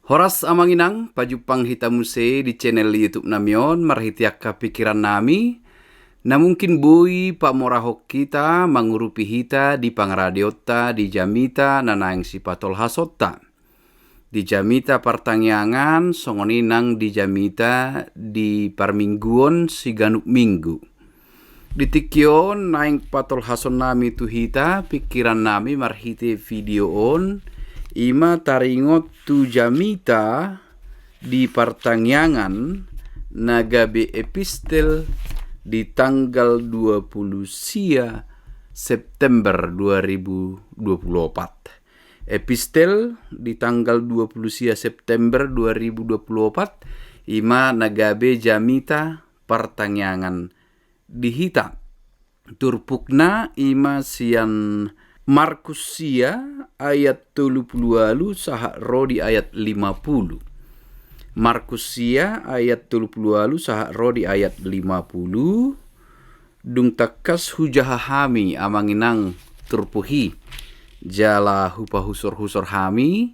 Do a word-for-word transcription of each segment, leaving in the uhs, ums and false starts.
Horas amang inang, pajumpang hita muse di channel YouTube nami on, marhite angka pikiran nami, na mungkin boi pamorahon hita, mangurupi hita di pangaradeonta di jamita na naeng sipatolhasonta. Di jamita partangiangan, songon i nang di jamita di parmingguon siganup minggu. Di tingki on naeng patolhason nami tu hita, pikiran nami marhite video on, ima taringot tu jamita di partangiangan na gabe epistel di tanggal dua puluh sia September dua ribu dua puluh opat. Epistel di tanggal dua puluh sia September dua ribu dua puluh opat, ima na gabe jamita partangiangan di hita. Turpukna ima sian Markus sia ayat tolu puluh ualu sahat ro di ayat lima puluh. Markus sia ayat tolu puluh ualu sahat ro di ayat lima puluh. Dung tangkas hujaha hami amang inang turpuk i, jala hupahusorhusor hami,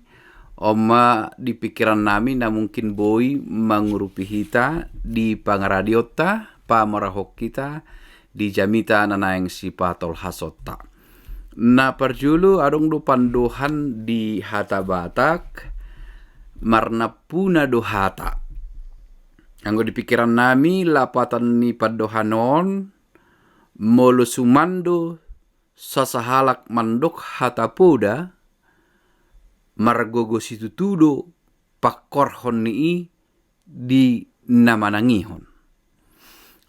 on ma di pikiran nami na mungkin boi mangurupi hita di pangaradeonta, pamorahon hita di jamita na naeng sipatolhasonta. Na parjolo adong do pandohan di hata Batak, marnampuna do hata. Anggo di pikiran nami lapatan ni pandohan on, molo suman do sasahalak mandok hata poda, margogo situtu do pangkorhon ni i di na manangihon.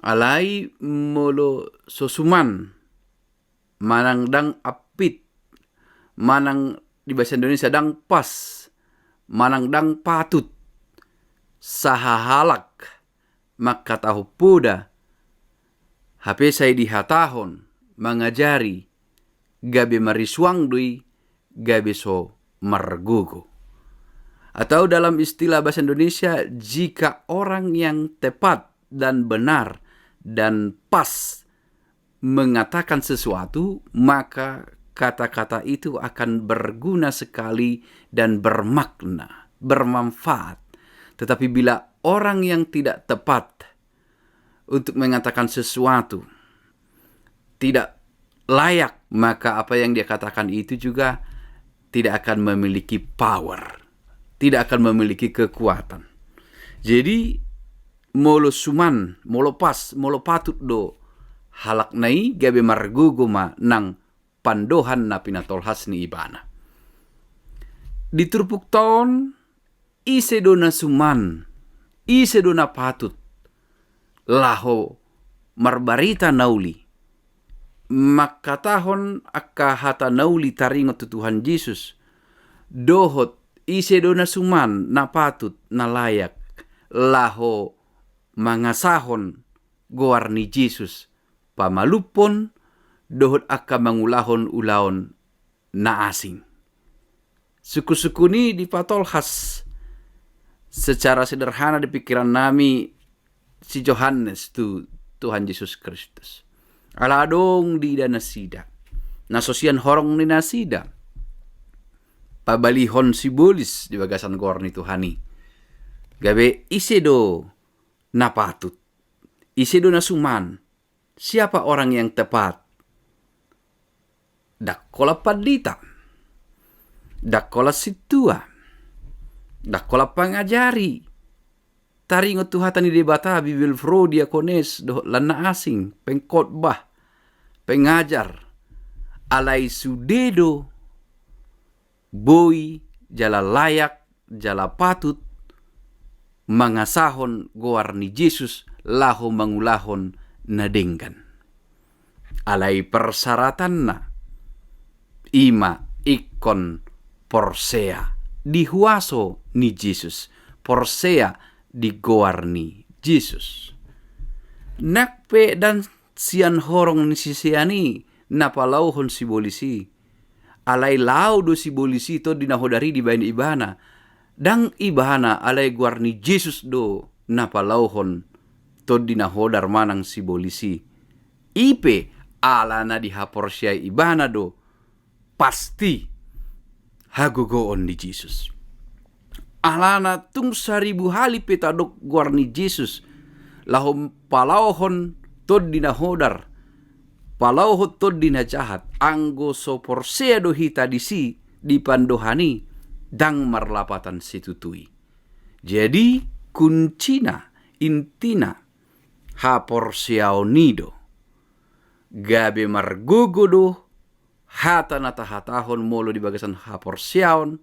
Alai molo so suman, manang ndang ampit, manang di bahasa Indonesia ndang pas, manang ndang patut, sasahalak mangkatahon poda, hape sai dihatahon, mangajari, gabe marisuang do i, gabe so margogo. Atau dalam istilah bahasa Indonesia, jika orang yang tepat dan benar dan pas mengatakan sesuatu, maka kata-kata itu akan berguna sekali dan bermakna, bermanfaat. Tetapi bila orang yang tidak tepat untuk mengatakan sesuatu, tidak layak, maka apa yang dia katakan itu juga tidak akan memiliki power, tidak akan memiliki kekuatan. Jadi, molo suman, molo pas, molo patut do halak na i, gabe margogo ma nang pandohan na pinatolhas ni ibana. Di turpukta on, ise do na suman, ise do na patut laho marbarita na uli, mangkatahon angka hata na uli taringot tu Tuhan Jesus, dohot ise do na suman, na patut, na layak laho mangasahon goar ni Jesus, pamalumhon dohot angka mangulahon ulaon na asing. Sungkunsungkun i dipatolhas secara sederhana di pikiran nami si Johannes tu Tuhan Jesus Kristus. Ala adong diida nasida, na so sian horong ni nasida pabalihon sibolis di bagasan goar ni Tuhan i. Gabe ise do na patut, ise do na suman, siapa orang yang tepat? Ndang holan pandita, ndang holan sintua, ndang holan pangajari taringot tu hata ni Debata, Bibelvrouw, diakones dohot lan na asing, pengkhotbah, pengajar, alai sude do boi jala layak jala patut mangasahon goar ni Jesus laho mangulahon na denggan. Alai persyaratanna ima ingkon porsea di huaso ni Jesus, porsea di goar ni Jesus. Nang pe ndang sian horong ni sisean i na palaohon sibolis i, alai laho do sibolis i tondi na hodar i dibaen ibana. Ndang ibana, alai goar ni Jesus do na palaohon tondi na hodar manang sibolis i. I pe ala na dihaporseai ibana do pasti hagogoon ni Jesus. Alana tung saribu hali pe tadok goar ni Jesus laho palaohon tondi na hodar, palaohon tondi na jahat, anggo so porsea do hita disi di pandohan i, ndang marlapatan situtu i. Jadi kuncina, intina, haporseaon i do. Gabe margogo do hata na tahatahon molo di bagasan haporseaon,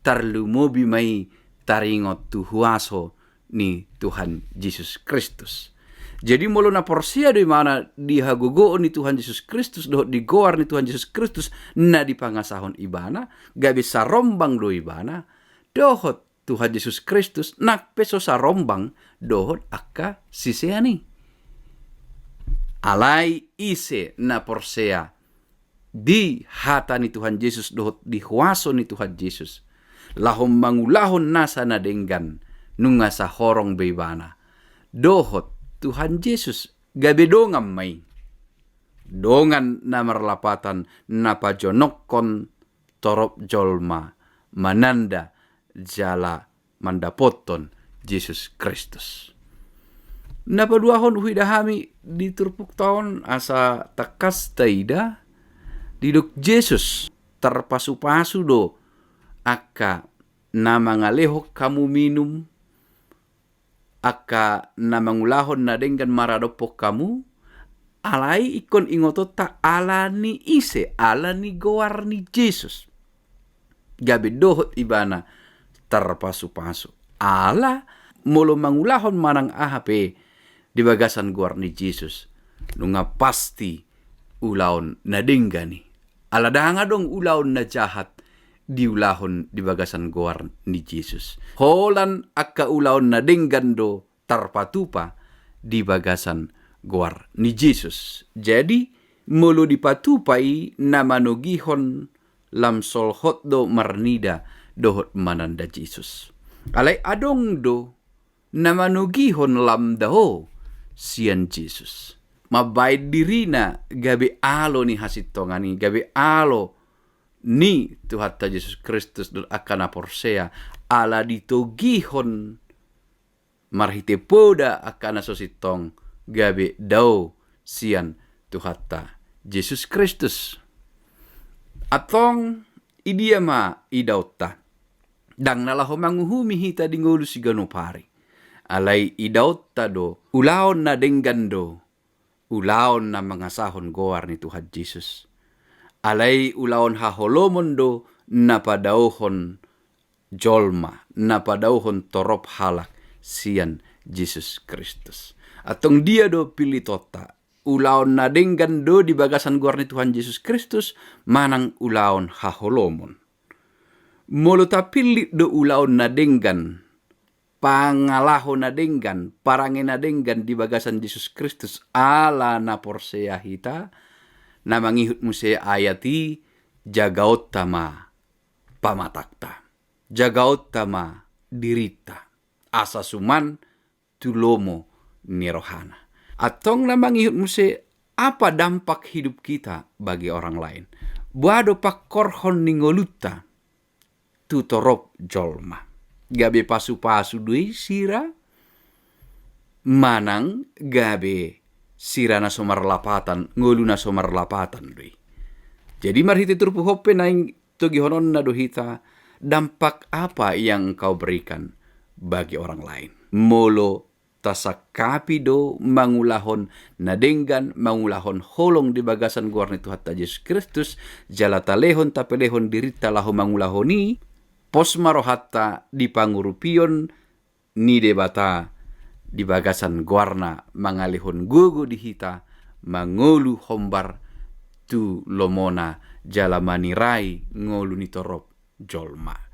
tarlumobi ma i taringot tu huaso ni Tuhan Jesus Kristus. Jadi molo na porsea do ibana di hagogoon ni Tuhan Jesus Kristus dohot di goar ni Tuhan Jesus Kristus na dipangasahon ibana, gabe sarombang do ibana dohot Tuhan Jesus Kristus, nang pe so sarombang dohot angka sisean i. Alai ise na porsea di hata ni Tuhan Jesus dohot di huaso ni Tuhan Jesus, laho mangulahon nasa na denggan, nunga sahorong be ibana dohot Tuhan Jesus, gabe dongan ma i. Dongan na marlapatan, na pajonokkon torop jolma mananda jala mandapothon Jesus Kristus. Na paduahon huida hami di turpukta on asa tangkas taida, didok Jesus, tarpasupasu do angka na mangalehon hamu minum, angka na mangulahon na denggan maradophon hamu, alai ingkon ingotonta ala ni ise, ala ni goar ni Jesus. Gabe dohot ibana tarpasupasu. Ala molo mangulahon manang aha pe di bagasan goar ni Jesus, nunga pasti ulaon na denggan i. Ala ndang adong ulaon na jahat diulahon di bagasan goar ni Jesus. Holan angka ulaon na denggan do tarpatupa di bagasan goar ni Jesus. Jadi molo dipatupa i na manogihon lam solhot do marnida dohot mananda Jesus. Alai adong do na manogihon lam dao sian Jesus, mambaen dirina gabe alo ni hasintongan i, gabe alo ni Tuhanta Jesus Kristus dohot angka na porsea, ala ditogihon marhite poda angka na so sintong gabe dao sian Tuhanta Jesus Kristus. Antong idia ma idaonta? Ndang na laho manguhumi hita di ngolu siganup ari. Alai idaonta do ulaon na denggan do ulaon na mangasahon goar ni Tuhan Jesus. Alai ulaon haholomon do na padaohon jolma, na padaohon torop halak sian Jesus Kristus. Antong dia do pillitonta? Ulaon na denggan do di bagasan goar ni Tuhan Jesus Kristus manang ulaon haholomon? Molo tapillit do ulaon na denggan, pangalaho na denggan, parange na denggan di bagasan Jesus Kristus ala na porsea hita, na mangihut muse ayat i, jagaonta ma pamatangta, jagaonta ma dirinta, asa suman tu lomo ni rohana. Antong na mangihut muse, apa dampak hidup kita bagi orang lain? Boha do pangkorhon ni ngolunta tu torop jolma? Gabe pasupasu do i sira, manang gabe sira na so marlapatan, ngolu na so marlapatan do i? Jadi marhite turpuk on pe naeng togihononna do hita, dampak apa yang kau berikan bagi orang lain? Molo tasangkapi do mangulahon na denggan, mangulahon holong di bagasan goar ni Tuhanta Jesus Kristus, jala talehon tapelehon dirinta laho mangulahon i, pos ma rohanta di pangurupion ni Debata di bagasan goarna mangalehon gogo di hita mangolu hombar tu lomona jala manirai ngolu ni torop jolma.